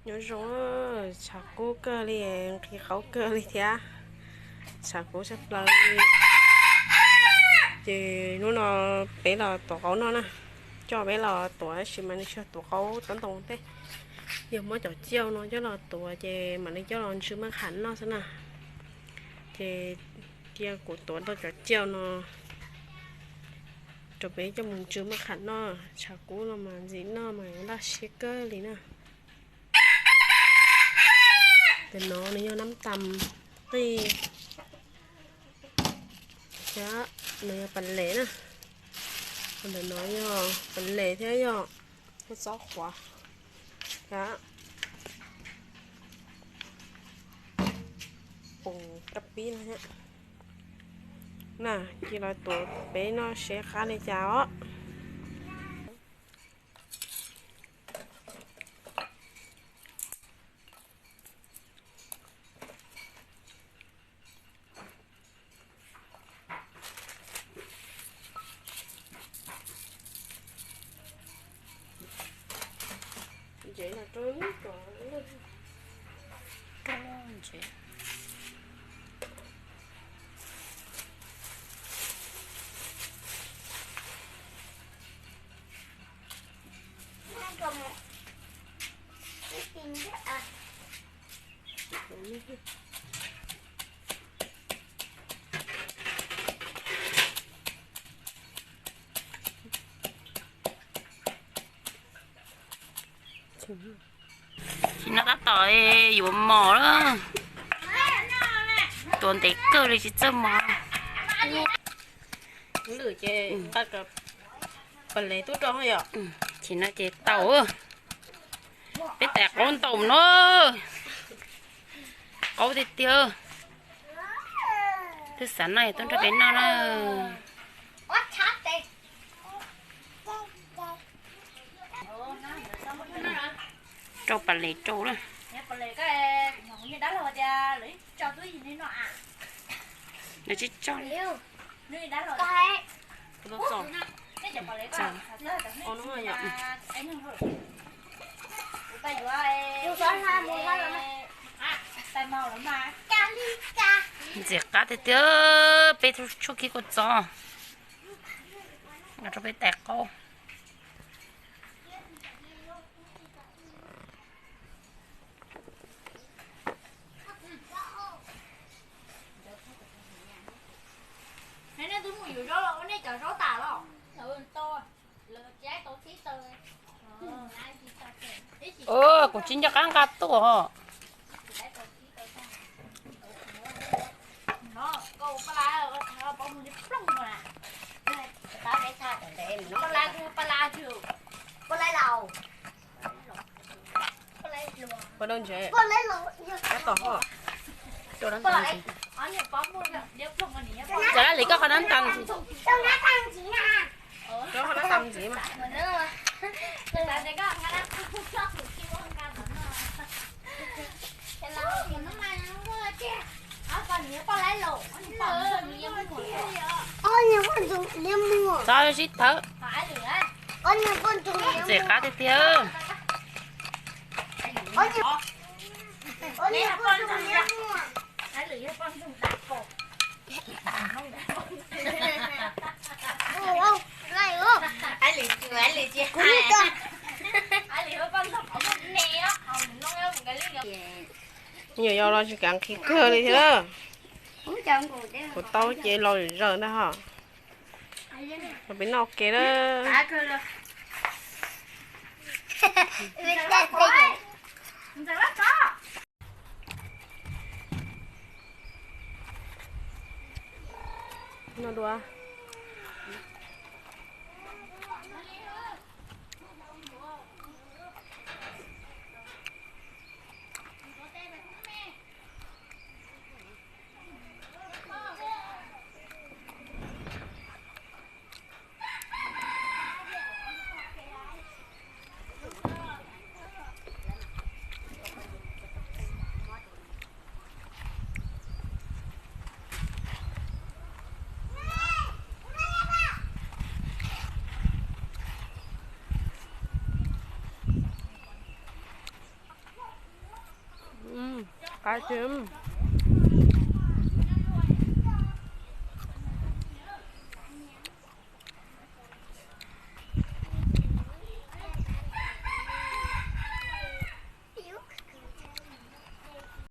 Nyob zoo, tshav kub kawg li, nqhis qaub kawg li thiab. Tshav kub tshaj plaws li. Ces hnub no peb los tuav qaub noj na. Coj peb los tuav tab sis mas nws tsis yog tuav qaub tob ntoo tej. Yog muab cov ciaj no coj los tuav ces mam li coj los ntsw maj qham noj xwb na. Ces cia kuv tuav tau cov ciaj no rau peb coj mus ntsw maj qham noj. Tshav kub no mas ntxim noj mas laj siab kawg li na. Ntawm no nws yog nab tas qij thiab, nws yog pas les na. Ntawm no yog pas les thiab yog kua txob qhuav thiab poos kab pib no thiab. Na, cia los tuav peb noj seb qab li cas os. Tsis no tab tom yuav mos lawm. Tuav ntev kawg li tsis txawj mos. Pas les tub rau yom. Tsis no ces tau. Peb tais qaub ntau no. Qaub tiag tiag. Twb xav noj tub nrog peb noj na. Rau pas les rau na. Nws tsis tso. Ntxim qab tiag tiag, peb tshuaj kib kua txob rau peb tais qaub. Kuv tsis nco qab nqa tuaj os. Ua dab tsi? Tab tom ho. Cov laj lis koj qhov nab tas ntxiv. Koj qhov nab tas ntxiv mas. Txhob sib thawb. Ntxim qab tiag tiag. Nyuam yaus los tsis kav nqhis kawg li thiab. Kuv tau ces los zawm ntag ho. Los peb noj ua ke na. Noj dua. qab tiag.